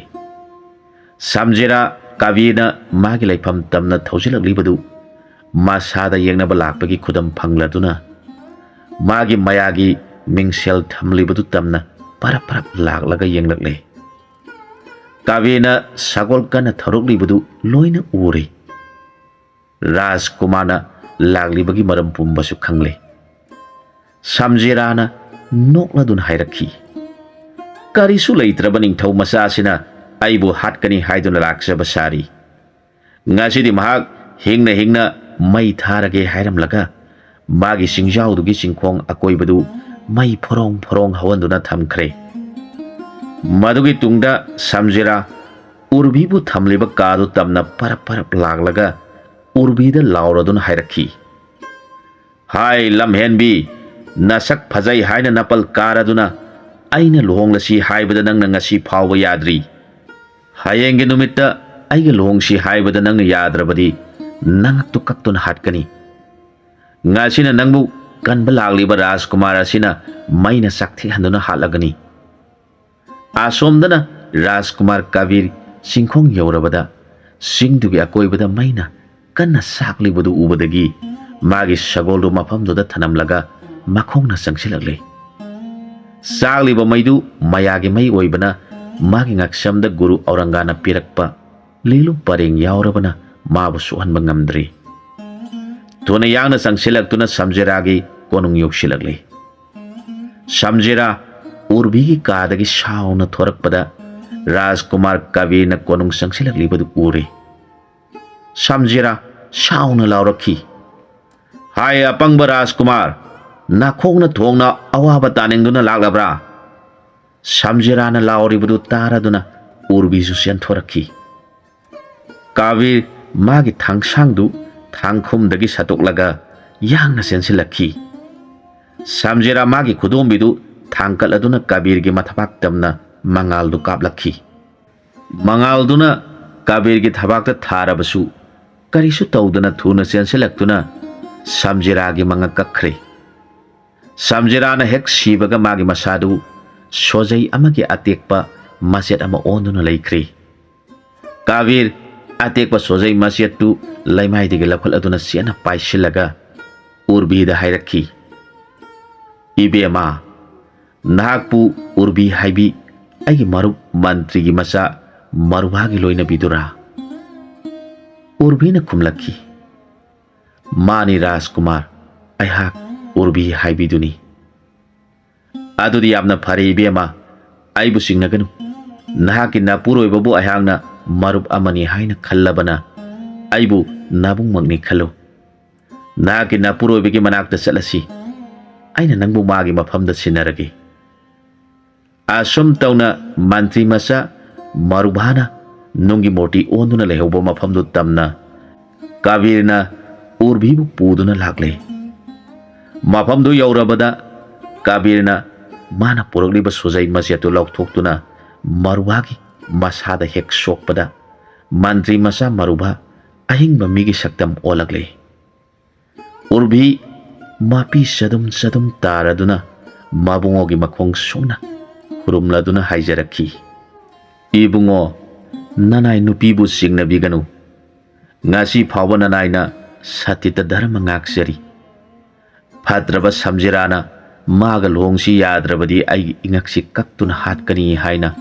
ꯁꯝꯖꯤꯔꯥ ꯀꯥꯕꯤꯔꯅ ꯃꯥꯒꯤ ꯂꯩꯐꯝ ꯇꯝꯅ ꯊꯧꯖꯤꯜꯂꯛꯂꯤꯕꯗꯨ ꯃꯁꯥꯗ ꯌꯦꯡꯅꯕ ꯂꯥꯛꯄꯒꯤ ꯈꯨꯗꯝ ꯐꯪꯂꯗꯨꯅ, ꯃꯥꯒꯤ ꯃꯌꯥꯒꯤ ꯃꯤꯡꯁꯦꯜ ꯊꯝꯂꯤꯕꯗꯨ ꯇꯝꯅ ꯄꯔꯞ ꯄꯔꯞ ꯂꯥꯛꯂꯒ ꯌꯦꯡꯂꯛꯂꯦ꯫ ꯀꯥꯕꯤꯔꯅ ꯁꯒꯣꯜ ꯀꯟꯅ ꯊꯧꯔꯛꯂꯤꯕꯗꯨ ꯂꯣꯏꯅ ꯎꯔꯦ꯫ ꯔꯥꯖꯀꯨꯃꯥꯔꯅ ꯂꯥꯛꯂꯤꯕꯒꯤ ꯃꯔꯝ ꯄꯨꯝꯕꯁꯨ ꯈꯪꯂꯦ꯫ ꯁꯝꯖꯤꯔꯥꯅ ꯅꯣꯛꯂꯗꯨꯅ ꯍꯥꯏꯔꯛꯈꯤ, "ꯀꯔꯤꯁꯨ ꯂꯩꯇ꯭ꯔꯕ ꯅꯤꯡꯊꯧ ꯃꯆꯥꯁꯤꯅ ꯑꯩꯕꯨ ꯍꯥꯠꯀꯅꯤ ꯍꯥꯏꯗꯨꯅ ꯂꯥꯛꯆꯕ ꯁꯥꯔꯤ꯫ ꯉꯁꯤꯗꯤ ꯃꯍꯥꯛ ꯍꯤꯡꯅ ꯍꯤꯡꯅ ꯃꯩ ꯊꯥꯔꯒꯦ ꯍꯥꯏꯔꯝꯂꯒ ꯃꯥꯒꯤ ꯆꯤꯡꯖꯥꯎꯗꯨꯒꯤ ꯆꯤꯡꯈꯣꯡ ꯑꯀꯣꯏꯕꯗꯨ ꯃꯩ ꯐꯣꯔꯣꯡ ꯐꯣꯔꯣꯡ ꯍꯧꯍꯟꯗꯨꯅ ꯊꯝꯈ꯭ꯔꯦ꯫" ꯃꯗꯨꯒꯤ ꯇꯨꯡꯗ ꯁꯝꯖꯤꯔꯥ ꯎꯔꯕꯤꯕꯨ ꯊꯝꯂꯤꯕ ꯀꯥꯗꯨ ꯇꯝꯅ ꯄꯔꯞ ꯄꯔꯞ ꯂꯥꯛꯂꯒ ꯎꯔꯕꯤꯗ ꯂꯥꯎꯔꯗꯨꯅ ꯍꯥꯏꯔꯛꯈꯤ, "ꯍꯥꯏ ꯂꯝꯍꯦꯟꯕꯤ, ꯅꯁꯛ ꯐꯖꯩ ꯍꯥꯏꯅ ꯅꯄꯜ ꯀꯥꯔꯗꯨꯅ ꯑꯩꯅ ꯂꯨꯍꯣꯡꯂꯁꯤ ꯍꯥꯏꯕꯗ ꯅꯪꯅ ꯉꯁꯤ ꯐꯥꯎꯕ ꯌꯥꯗ꯭ꯔꯤ꯫ ꯍꯌꯦꯡꯒꯤ ꯅꯨꯃꯤꯠꯇ ꯑꯩꯒ ꯂꯨꯍꯣꯡꯁꯤ ꯍꯥꯏꯕꯗ ꯅꯪꯅ ꯌꯥꯗ꯭ꯔꯕꯗꯤ ꯅꯉꯛꯇꯨ ꯀꯛꯇꯨꯅ ꯍꯥꯠꯀꯅꯤ꯫ ꯉꯁꯤꯅ ꯅꯪꯕꯨ ꯀꯟꯕ ꯂꯥꯛꯂꯤꯕ ꯔꯥꯖꯀꯨꯃꯥꯔ ꯑꯁꯤꯅ ꯃꯩꯅ ꯆꯥꯛꯊꯦꯛꯍꯟꯗꯨꯅ ꯍꯥꯠꯂꯒꯅꯤ꯫" ꯑꯁꯣꯝꯗꯅ ꯔꯥꯖꯀꯨꯃꯥꯔ ꯀꯥꯕꯤꯔ ꯆꯤꯡꯈꯣꯡ ꯌꯧꯔꯕꯗ ꯆꯤꯡꯗꯨꯒꯤ ꯑꯀꯣꯏꯕꯗ ꯃꯩꯅ ꯀꯟꯅ ꯆꯥꯛꯂꯤꯕꯗꯨ ꯎꯕꯗꯒꯤ ꯃꯥꯒꯤ ꯁꯒꯣꯜꯗꯨ ꯃꯐꯝꯗꯨꯗ ꯊꯅꯝꯂꯒ ꯃꯈꯣꯡꯅ ꯆꯪꯁꯤꯜꯂꯛꯂꯦ꯫ ꯆꯥꯛꯂꯤꯕ ꯃꯩꯗꯨ ꯃꯌꯥꯒꯤ ꯃꯩ ꯑꯣꯏꯕꯅ ꯃꯥꯒꯤ ꯉꯛꯁꯝꯗ ꯒꯨꯔꯨ ꯑꯧꯔꯪꯒꯥꯅ ꯄꯤꯔꯛꯄ ꯂꯤꯂꯨꯝ ꯄꯔꯦꯡ ꯌꯥꯎꯔꯕꯅ ꯃꯥꯕꯨ ꯁꯣꯛꯍꯟꯕ ꯉꯝꯗ꯭ꯔꯤ꯫ ꯊꯨꯅ ꯌꯥꯡꯅ ꯆꯪꯁꯤꯜꯂꯛꯇꯨꯅ ꯁꯝꯖꯦꯔꯥꯒꯤ ꯀꯣꯅꯨꯡ ꯌꯧꯁꯤꯜꯂꯛꯂꯤ꯫ ꯁꯝꯖꯦꯔꯥ ꯎꯔꯕꯤꯒꯤ ꯀꯥꯗꯒꯤ ꯁꯥꯎꯅ ꯊꯣꯔꯛꯄꯗ ꯔꯥꯖꯀꯨꯃꯥꯔ ꯀꯕꯤꯔꯅ ꯀꯣꯅꯨꯡ ꯆꯪꯁꯤꯜꯂꯛꯂꯤꯕꯗꯨ ꯎꯔꯦ꯫ ꯁꯝꯖꯦꯔꯥ ꯁꯥꯎꯅ ꯂꯥꯎꯔꯛꯈꯤ, "ꯍꯥꯏ ꯑꯄꯪꯕ ꯔꯥꯖꯀꯨꯃꯥꯔ, ꯅꯈꯣꯡꯅ ꯊꯣꯡꯅ ꯑꯋꯥꯕ ꯇꯥꯅꯤꯡꯗꯨꯅ ꯂꯥꯛꯂꯕ꯭ꯔꯥ?" ꯁꯝꯖꯦꯔꯥꯅ ꯂꯥꯎꯔꯤꯕꯗꯨ ꯇꯥꯔꯗꯨꯅ ꯎꯔꯕꯤꯁꯨ ꯆꯦꯟꯊꯣꯔꯛꯈꯤ꯫ ꯀꯥꯕꯤꯔ ꯃꯥꯒꯤ ꯊꯥꯡꯁꯥꯡꯗꯨ ꯊꯥꯡꯈꯨꯝꯗꯒꯤ ꯁꯠꯇꯣꯛꯂꯒ ꯌꯥꯡꯅ ꯆꯦꯟꯁꯤꯜꯂꯛꯈꯤ꯫ ꯁꯝꯖꯦꯔꯥ ꯃꯥꯒꯤ ꯈꯨꯗꯣꯝꯕꯤꯗꯨ ꯊꯥꯡꯀꯠꯂꯗꯨꯅ ꯀꯥꯕꯤꯔꯒꯤ ꯃꯊꯕꯥꯛ ꯇꯝꯅ ꯃꯉꯥꯜꯗꯨ ꯀꯥꯞꯂꯛꯈꯤ꯫ ꯃꯉꯥꯜꯗꯨꯅ ꯀꯥꯕꯤꯔꯒꯤ ꯊꯕꯥꯛꯇ ꯊꯥꯔꯕꯁꯨ ꯀꯔꯤꯁꯨ ꯇꯧꯗꯅ ꯊꯨꯅ ꯆꯦꯟꯁꯤꯜꯂꯛꯇꯨꯅ ꯁꯝꯖꯦꯔꯥꯒꯤ ꯃꯉꯛ ꯀꯛꯈ꯭ꯔꯦ꯫ ꯁꯝꯖꯦꯔꯥꯅ ꯍꯦꯛ ꯁꯤꯕꯒ ꯃꯥꯒꯤ ꯃꯁꯥꯗꯨ ꯁꯣꯖꯩ ꯑꯃꯒꯤ ꯑꯇꯦꯛꯄ ꯃꯆꯦꯠ ꯑꯃ ꯑꯣꯟꯗꯨꯅ ꯂꯩꯈ꯭ꯔꯦ꯫ ꯀꯥꯕꯤꯔ ꯑꯇꯦꯛꯄ ꯁꯣꯖꯩ ꯃꯆꯦꯠꯇꯨ ꯂꯩꯃꯥꯏꯗꯒꯤ ꯂꯧꯈꯠꯂꯗꯨꯅ ꯆꯦꯠꯅ ꯄꯥꯏꯁꯤꯜꯂꯒ ꯎꯔꯕꯤꯗ ꯍꯥꯏꯔꯛꯈꯤ, "ꯏꯕꯦꯝꯃ, ꯅꯍꯥꯛꯄꯨ ꯎꯔꯕꯤ ꯍꯥꯏꯕꯤ ꯑꯩꯒꯤ ꯃꯔꯨꯞ ꯃꯟꯇ꯭ꯔꯤꯒꯤ ꯃꯆꯥ ꯃꯔꯨꯚꯥꯒꯤ ꯂꯣꯏꯅꯕꯤꯗꯨꯔꯥ?" ꯎꯔꯕꯤꯅ ꯈꯨꯝꯂꯛꯈꯤ, "ꯃꯥꯅꯤ ꯔꯥꯖꯀꯨꯃꯥꯔ, ꯑꯩꯍꯥꯛ ꯎꯔꯕꯤ ꯍꯥꯏꯕꯤꯗꯨꯅꯤ꯫" "ꯑꯗꯨꯗꯤ ꯌꯥꯝꯅ ꯐꯔꯦ ꯏꯕꯦꯝꯃ, ꯑꯩꯕꯨ ꯆꯤꯡꯅꯒꯅꯨ꯫ ꯅꯍꯥꯛꯀꯤ ꯅꯄꯨꯔꯣꯏꯕꯕꯨ ꯑꯩꯍꯥꯛꯅ ꯃꯔꯨꯞ ꯑꯃꯅꯤ ꯍꯥꯏꯅ ꯈꯜꯂꯕꯅ ꯑꯩꯕꯨ ꯅꯕꯨꯡꯃꯛꯅꯤ ꯈꯜꯂꯨ꯫ ꯅꯍꯥꯛꯀꯤ ꯅꯄꯨꯔꯣꯏꯕꯒꯤ ꯃꯅꯥꯛꯇ ꯆꯠꯂꯁꯤ꯫ ꯑꯩꯅ ꯅꯪꯕꯨ ꯃꯥꯒꯤ ꯃꯐꯝꯗ ꯁꯤꯟꯅꯔꯒꯦ꯫" ꯑꯁꯨꯝ ꯇꯧꯅ ꯃꯟꯇ꯭ꯔꯤ ꯃꯆꯥ ꯃꯔꯨꯚꯥꯅ ꯅꯨꯡꯒꯤ ꯃꯨꯔꯇꯤ ꯑꯣꯟꯗꯨꯅ ꯂꯩꯍꯧꯕ ꯃꯐꯝꯗꯨ ꯇꯝꯅ ꯀꯥꯕꯤꯔꯅ ꯎꯔꯕꯤꯕꯨ ꯄꯨꯗꯨꯅ ꯂꯥꯛꯂꯦ꯫ ꯃꯐꯝꯗꯨ ꯌꯧꯔꯕꯗ ꯀꯥꯕꯤꯔꯅ ꯃꯥꯅ ꯄꯨꯔꯛꯂꯤꯕ ꯁꯨꯖꯩ ꯃꯆꯦꯠꯇꯨ ꯂꯧꯊꯣꯛꯇꯨꯅ ꯃꯔꯨꯚꯥꯒꯤ ꯃꯁꯥꯗ ꯍꯦꯛ ꯁꯣꯛꯄꯗ ꯃꯟꯇ꯭ꯔꯤ ꯃꯆꯥ ꯃꯔꯨꯚꯥ ꯑꯍꯤꯡꯕ ꯃꯤꯒꯤ ꯁꯛꯇꯝ ꯑꯣꯜꯂꯛꯂꯦ꯫ ꯎꯔꯕꯤ ꯃꯄꯤ ꯆꯗꯨꯝ ꯆꯗꯨꯝ ꯇꯥꯔꯗꯨꯅ ꯃꯕꯨꯡꯉꯣꯒꯤ ꯃꯈꯣꯡ ꯁꯣꯛꯅ ꯈꯨꯔꯨꯝꯂꯗꯨꯅ ꯍꯥꯏꯖꯔꯛꯈꯤ, "ꯏꯕꯨꯡꯉꯣ, ꯅꯅꯥꯏ ꯅꯨꯄꯤꯕꯨ ꯆꯤꯡꯅꯕꯤꯒꯅꯨ꯫ ꯉꯁꯤ ꯐꯥꯎꯕ ꯅꯅꯥꯏꯅ ꯁꯇꯤꯇ ꯙꯔꯃ ꯉꯥꯛꯆꯔꯤ꯫ ꯐꯠꯇ꯭ꯔꯕ ꯁꯝꯖꯤꯔꯥꯅ ꯃꯥꯒ ꯂꯨꯍꯣꯡꯁꯤ ꯌꯥꯗ꯭ꯔꯕꯗꯤ ꯑꯩꯒꯤ ꯏꯉꯛꯁꯤ ꯀꯛꯇꯨꯅ ꯍꯥꯠꯀꯅꯤ ꯍꯥꯏꯅ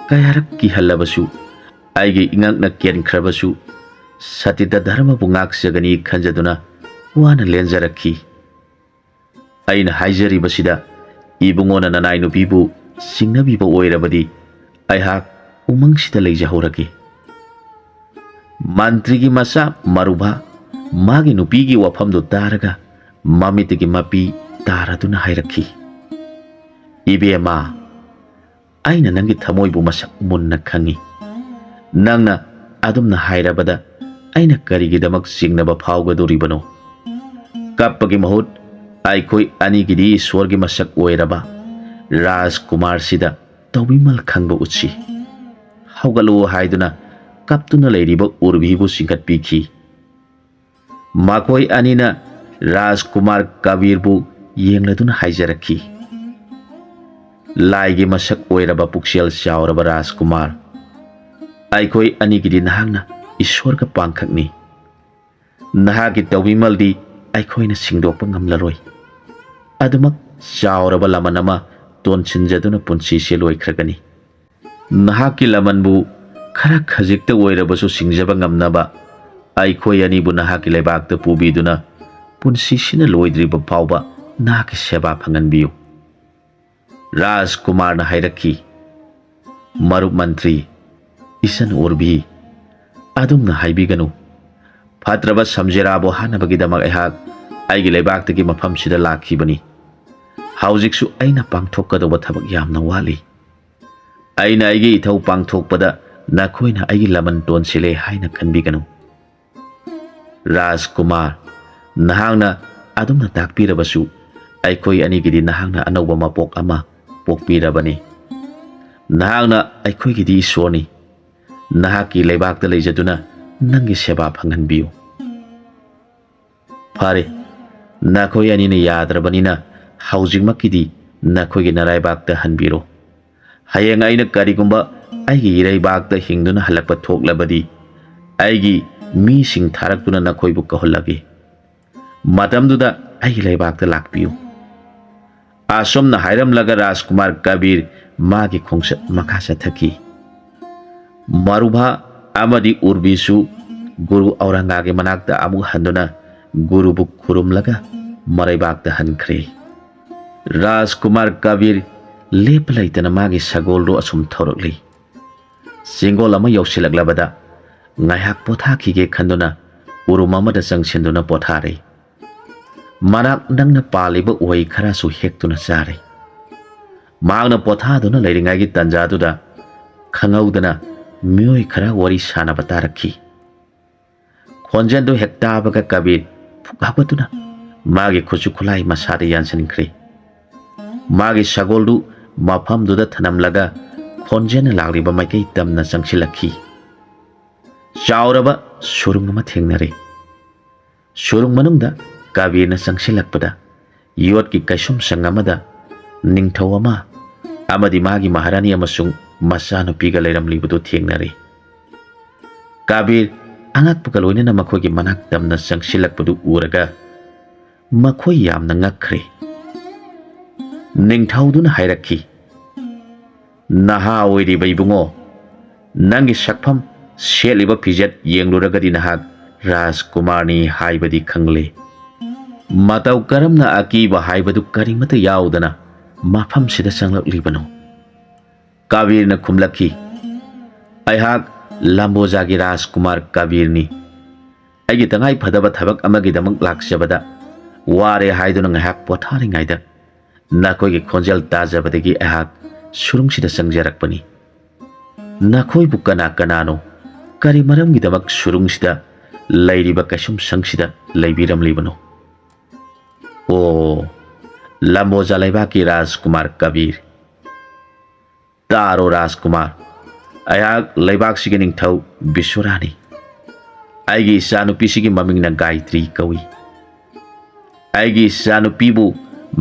ꯀꯌꯥꯔꯛ ꯀꯤꯍꯜꯂꯕꯁꯨ, ꯑꯩꯒꯤ ꯏꯉꯛꯅ ꯀꯦꯟꯈ꯭ꯔꯕꯁꯨ ꯁꯇꯤꯇ ꯙꯔꯃꯕꯨ ꯉꯥꯛꯆꯒꯅꯤ ꯈꯟꯖꯗꯨꯅ ꯋꯥꯅ ꯂꯦꯟꯖꯔꯛꯈꯤ꯫ ꯑꯩꯅ ꯍꯥꯏꯖꯔꯤꯕꯁꯤꯗ ꯏꯕꯨꯡꯉꯣꯅ ꯅꯅꯥꯏ ꯅꯨꯄꯤꯕꯨ ꯆꯤꯡꯅꯕꯤꯕ ꯑꯣꯏꯔꯕꯗꯤ ꯑꯩꯍꯥꯛ ꯎꯃꯪꯁꯤꯗ ꯂꯩꯖꯍꯧꯔꯒꯦ꯫" ꯃꯟꯇ꯭ꯔꯤꯒꯤ ꯃꯆꯥ ꯃꯔꯨꯚꯥ ꯃꯥꯒꯤ ꯅꯨꯄꯤꯒꯤ ꯋꯥꯐꯝꯗꯨ ꯇꯥꯔꯒ ꯃꯃꯤꯠꯇꯒꯤ ꯃꯄꯤ ꯇꯥꯔꯗꯨꯅ ꯍꯥꯏꯔꯛꯈꯤ, "ꯏꯕꯦꯝꯃ, ꯑꯩꯅ ꯅꯪꯒꯤ ꯊꯃꯣꯏꯕꯨ ꯃꯁꯛ ꯃꯨꯟꯅ ꯈꯪꯏ꯫ ꯅꯪꯅ ꯑꯗꯨꯝꯅ ꯍꯥꯏꯔꯕꯗ ꯑꯩꯅ ꯀꯔꯤꯒꯤꯗꯃꯛ ꯆꯤꯡꯅꯕ ꯐꯥꯎꯒꯗꯧꯔꯤꯕꯅꯣ? ꯀꯞꯄꯒꯤ ꯃꯍꯨꯠ ꯑꯩꯈꯣꯏ ꯑꯅꯤꯒꯤꯗꯤ ꯏꯁ꯭ꯋꯔꯒꯤ ꯃꯁꯛ ꯑꯣꯏꯔꯕ ꯔꯥꯖꯀꯨꯃꯥꯔꯁꯤꯗ ꯇꯧꯕꯤꯃꯜ ꯈꯪꯕ ꯎꯠꯁꯤ꯫" ꯍꯧꯒꯠꯂꯨ ꯍꯥꯏꯗꯨꯅ ꯀꯞꯇꯨꯅ ꯂꯩꯔꯤꯕ ꯎꯔꯕꯤꯕꯨ ꯆꯤꯡꯈꯠꯄꯤꯈꯤ꯫ ꯃꯈꯣꯏ ꯑꯅꯤꯅ ꯔꯥꯖꯀꯨꯃꯥꯔ ꯀꯕꯤꯔꯕꯨ ꯌꯦꯡꯂꯗꯨꯅ ꯍꯥꯏꯖꯔꯛꯈꯤ, "ꯂꯥꯏꯒꯤ ꯃꯁꯛ ꯑꯣꯏꯔꯕ ꯄꯨꯛꯆꯦꯜ ꯆꯥꯎꯔꯕ ꯔꯥꯖꯀꯨꯃꯥꯔ, ꯑꯩꯈꯣꯏ ꯑꯅꯤꯒꯤꯗꯤ ꯅꯍꯥꯛꯅ ꯏꯁꯣꯔꯒ ꯄꯥꯡꯈꯛꯅꯤ꯫ ꯅꯍꯥꯛꯀꯤ ꯇꯧꯕꯤꯃꯜꯗꯤ ꯑꯩꯈꯣꯏꯅ ꯁꯤꯡꯗꯣꯛꯄ ꯉꯝꯂꯔꯣꯏ꯫ ꯑꯗꯨꯃꯛ ꯆꯥꯎꯔꯕ ꯂꯃꯟ ꯑꯃ ꯇꯣꯟꯁꯤꯟꯖꯗꯨꯅ ꯄꯨꯟꯁꯤꯁꯦ ꯂꯣꯏꯈ꯭ꯔꯒꯅꯤ꯫ ꯅꯍꯥꯛꯀꯤ ꯂꯃꯟꯕꯨ ꯈꯔ ꯈꯖꯤꯛꯇ ꯑꯣꯏꯔꯕꯁꯨ ꯁꯤꯡꯖꯕ ꯉꯝꯅꯕ ꯑꯩꯈꯣꯏ ꯑꯅꯤꯕꯨ ꯅꯍꯥꯛꯀꯤ ꯂꯩꯕꯥꯛꯇ ꯄꯨꯕꯤꯗꯨꯅ ꯄꯨꯟꯁꯤꯁꯤꯅ ꯂꯣꯏꯗ꯭ꯔꯤꯕ ꯐꯥꯎꯕ ꯅꯍꯥꯛꯀꯤ ꯁꯦꯕꯥ ꯐꯪꯍꯟꯕꯤꯌꯨ꯫ ꯔꯥꯖꯀꯨꯃꯥꯔꯅ ꯍꯥꯏꯔꯛꯈꯤ, "ꯃꯔꯨꯞ ꯃꯟꯇ꯭ꯔꯤ, ꯏꯆꯟ ꯎꯔꯕꯤ, ꯑꯗꯨꯝꯅ ꯍꯥꯏꯕꯤꯒꯅꯨ꯫ ꯐꯠꯇ꯭ꯔꯕ ꯁꯝꯖꯦꯔꯥꯕꯨ ꯍꯥꯠꯅꯕꯒꯤꯗꯃꯛ ꯑꯩꯍꯥꯛ ꯑꯩꯒꯤ ꯂꯩꯕꯥꯛꯇꯒꯤ ꯃꯐꯝꯁꯤꯗ ꯂꯥꯛꯈꯤꯕꯅꯤ꯫ ꯍꯧꯖꯤꯛꯁꯨ ꯑꯩꯅ ꯄꯥꯡꯊꯣꯛꯀꯗꯧꯕ ꯊꯕꯛ ꯌꯥꯝꯅ ꯋꯥꯠꯂꯤ꯫ ꯑꯩꯅ ꯑꯩꯒꯤ ꯏꯊꯧ ꯄꯥꯡꯊꯣꯛꯄꯗ ꯅꯈꯣꯏꯅ ꯑꯩꯒꯤ ꯂꯃꯟ ꯇꯣꯟꯁꯤꯜꯂꯦ ꯍꯥꯏꯅ ꯈꯟꯕꯤꯒꯅꯨ꯫ ꯔꯥꯖꯀꯨꯃꯥꯔ, ꯅꯍꯥꯛꯅ ꯑꯗꯨꯝꯅ ꯇꯥꯛꯄꯤꯔꯕꯁꯨ, ꯑꯩꯈꯣꯏ ꯑꯅꯤꯒꯤꯗꯤ ꯅꯍꯥꯛꯅ ꯑꯅꯧꯕ ꯃꯄꯣꯛ ꯑꯃ ꯄꯣꯛꯄꯤꯔꯕꯅꯤ꯫ ꯅꯍꯥꯛꯅ ꯑꯩꯈꯣꯏꯒꯤꯗꯤ ꯏꯁꯣꯔꯅꯤ꯫ ꯅꯍꯥꯛꯀꯤ ꯂꯩꯕꯥꯛꯇ ꯂꯩꯖꯗꯨꯅ ꯅꯪꯒꯤ ꯁꯦꯕꯥ ꯐꯪꯍꯟꯕꯤꯌꯨ꯫" "ꯐꯔꯦ, ꯅꯈꯣꯏ ꯑꯅꯤꯅ ꯌꯥꯗ꯭ꯔꯕꯅꯤꯅ ꯍꯧꯖꯤꯛꯃꯛꯀꯤꯗꯤ ꯅꯈꯣꯏꯒꯤ ꯅꯔꯥꯏꯕꯥꯛꯇ ꯍꯟꯕꯤꯔꯣ꯫ ꯍꯌꯦꯡ ꯑꯩꯅ ꯀꯔꯤꯒꯨꯝꯕ ꯑꯩꯒꯤ ꯏꯔꯩꯕꯥꯛꯇ ꯍꯤꯡꯗꯨꯅ ꯍꯜꯂꯛꯄ ꯊꯣꯛꯂꯕꯗꯤ, ꯑꯩꯒꯤ ꯃꯤꯁꯤꯡ ꯊꯥꯔꯛꯇꯨꯅ ꯅꯈꯣꯏꯕꯨ ꯀꯧꯍꯜꯂꯒꯦ꯫ ꯃꯇꯝꯗꯨꯗ ꯑꯩꯒꯤ ꯂꯩꯕꯥꯛꯇ ꯂꯥꯛꯄꯤꯌꯨ꯫" ꯑꯁꯨꯝꯅ ꯍꯥꯏꯔꯝꯂꯒ ꯔꯥꯖꯀꯨꯃꯥꯔ ꯀꯕꯤꯔ ꯃꯥꯒꯤ ꯈꯣꯡꯆꯠ ꯃꯈꯥ ꯆꯠꯊꯈꯤ꯫ ꯃꯔꯨꯚꯥ ꯑꯃꯗꯤ ꯎꯔꯕꯤꯁꯨ ꯒꯨꯔꯨ ꯑꯧꯔꯪꯒꯥꯒꯤ ꯃꯅꯥꯛꯇ ꯑꯃꯨꯛ ꯍꯟꯗꯨꯅ ꯒꯨꯔꯨꯕꯨ ꯈꯨꯔꯨꯝꯂꯒ ꯃꯔꯩꯕꯥꯛꯇ ꯍꯟꯈ꯭ꯔꯦ꯫ ꯔꯥꯖꯀꯨꯃꯥꯔ ꯀꯕꯤꯔ ꯂꯦꯞꯄ ꯂꯩꯇꯅ ꯃꯥꯒꯤ ꯁꯒꯣꯜꯗꯨ ꯑꯁꯨꯝ ꯊꯧꯔꯛꯂꯤ꯫ ꯆꯤꯡꯒꯣꯜ ꯑꯃ ꯌꯧꯁꯤꯜꯂꯛꯂꯕꯗ ꯉꯥꯏꯍꯥꯛ ꯄꯣꯊꯥꯈꯤꯒꯦ ꯈꯟꯗꯨꯅ ꯎꯔꯨꯝ ꯑꯃꯗ ꯆꯪꯁꯤꯟꯗꯨꯅ ꯄꯣꯊꯥꯔꯦ꯫ ꯃꯅꯥꯛ ꯅꯛꯅ ꯄꯥꯜꯂꯤꯕ ꯎꯍꯩ ꯈꯔꯁꯨ ꯍꯦꯛꯇꯨꯅ ꯆꯥꯔꯦ꯫ ꯃꯍꯥꯛꯅ ꯄꯣꯊꯥꯗꯨꯅ ꯂꯩꯔꯤꯉꯩꯒꯤ ꯇꯟꯖꯥꯗꯨꯗ ꯈꯪꯍꯧꯗꯅ ꯃꯤꯑꯣꯏ ꯈꯔ ꯋꯥꯔꯤ ꯁꯥꯟꯅꯕ ꯇꯥꯔꯛꯈꯤ꯫ ꯈꯣꯟꯖꯦꯜꯗꯨ ꯍꯦꯛ ꯇꯥꯕꯒ ꯀꯕꯤꯔ ꯐꯨꯛ ꯍꯧꯒꯠꯇꯨꯅ ꯃꯥꯒꯤ ꯈꯨꯠꯁꯨ ꯈꯨꯠꯂꯥꯏ ꯃꯁꯥꯗ ꯌꯥꯟꯁꯤꯟꯈ꯭ꯔꯦ꯫ ꯃꯥꯒꯤ ꯁꯒꯣꯜꯗꯨ ꯃꯐꯝꯗꯨꯗ ꯊꯅꯝꯂꯒ ꯈꯣꯟꯖꯦꯜꯅ ꯂꯥꯛꯂꯤꯕ ꯃꯥꯏꯀꯩ ꯇꯝꯅ ꯆꯪꯁꯤꯜꯂꯛꯈꯤ꯫ ꯆꯥꯎꯔꯕ ꯁꯨꯔꯨꯡ ꯑꯃ ꯊꯦꯡꯅꯔꯦ꯫ ꯁꯨꯔꯨꯡ ꯃꯅꯨꯡꯗ ꯀꯕꯤꯔꯅ ꯆꯪꯁꯤꯜꯂꯛꯄꯗ ꯌꯣꯠꯀꯤ ꯀꯩꯁꯨꯝꯁꯪ ꯑꯃꯗ ꯅꯤꯡꯊꯧ ꯑꯃ ꯑꯃꯗꯤ ꯃꯥꯒꯤ ꯃꯍꯥꯔꯥꯅꯤ ꯑꯃꯁꯨꯡ ꯃꯆꯥꯅꯨꯄꯤꯒ ꯂꯩꯔꯝꯂꯤꯕꯗꯨ ꯊꯦꯡꯅꯔꯦ꯫ ꯀꯕꯤꯔ ꯑꯉꯛꯄꯒ ꯂꯣꯏꯅꯅ ꯃꯈꯣꯏꯒꯤ ꯃꯅꯥꯛ ꯇꯝꯅ ꯆꯪꯁꯤꯜꯂꯛꯄꯗꯨ ꯎꯔꯒ ꯃꯈꯣꯏ ꯌꯥꯝꯅ ꯉꯛꯈ꯭ꯔꯦ꯫ ꯅꯤꯡꯊꯧꯗꯨꯅ ꯍꯥꯏꯔꯛꯈꯤ, "ꯅꯍꯥ ꯑꯣꯏꯔꯤꯕ ꯏꯕꯨꯡꯉꯣ, ꯅꯪꯒꯤ ꯁꯛꯐꯝ, ꯁꯦꯠꯂꯤꯕ ꯐꯤꯖꯦꯠ ꯌꯦꯡꯂꯨꯔꯒꯗꯤ ꯅꯍꯥꯛ ꯔꯥꯖꯀꯨꯃꯥꯔꯅꯤ ꯍꯥꯏꯕꯗꯤ ꯈꯪꯂꯦ꯫ ꯃꯇꯧ ꯀꯔꯝꯅ ꯑꯀꯤꯕ ꯍꯥꯏꯕꯗꯨ ꯀꯔꯤꯃꯠꯇ ꯌꯥꯎꯗꯅ ꯃꯐꯝꯁꯤꯗ ꯆꯪꯂꯛꯂꯤꯕꯅꯣ?" ꯀꯕꯤꯔꯅ ꯈꯨꯝꯂꯛꯈꯤ, "ꯑꯩꯍꯥꯛ ꯂꯝꯕꯣꯖꯥꯒꯤ ꯔꯥꯖꯀꯨꯃꯥꯔ ꯀꯕꯤꯔꯅꯤ꯫ ꯑꯩꯒꯤ ꯇꯉꯥꯏ ꯐꯗꯕ ꯊꯕꯛ ꯑꯃꯒꯤꯗꯃꯛ ꯂꯥꯛꯆꯕꯗ ꯋꯥꯔꯦ ꯍꯥꯏꯗꯨꯅ ꯉꯥꯏꯍꯥꯛ ꯄꯣꯊꯥꯔꯤꯉꯩꯗ ꯅꯈꯣꯏꯒꯤ ꯈꯣꯟꯖꯦꯜ ꯇꯥꯖꯕꯗꯒꯤ ꯑꯩꯍꯥꯛ ꯁꯨꯔꯨꯡꯁꯤꯗ ꯆꯪꯖꯔꯛꯄꯅꯤ꯫ ꯅꯈꯣꯏꯕꯨ ꯀꯅꯥ ꯀꯅꯥꯅꯣ? ꯀꯔꯤ ꯃꯔꯝꯒꯤꯗꯃꯛ ꯁꯨꯔꯨꯡꯁꯤꯗ ꯂꯩꯔꯤꯕ ꯀꯩꯁꯨꯝꯁꯪꯁꯤꯗ ꯂꯩꯕꯤꯔꯝꯂꯤꯕꯅꯣ?" "ꯑꯣ, ꯂꯝꯕꯣꯖꯥ ꯂꯩꯕꯥꯛꯀꯤ ꯔꯥꯖꯀꯨꯃꯥꯔ ꯀꯕꯤꯔ꯫ ꯇꯥꯔꯣ ꯔꯥꯖꯀꯨꯃꯥꯔ, ꯑꯩꯍꯥꯛ ꯂꯩꯕꯥꯛꯁꯤꯒꯤ ꯅꯤꯡꯊꯧ ꯕꯤꯁ꯭ꯋꯔꯥꯅꯤ꯫ ꯑꯩꯒꯤ ꯏꯆꯥꯅꯨꯄꯤꯁꯤꯒꯤ ꯃꯃꯤꯡꯅ ꯒꯥꯌꯇ꯭ꯔꯤ ꯀꯧꯏ꯫ ꯑꯩꯒꯤ ꯏꯆꯥꯅꯨꯄꯤꯕꯨ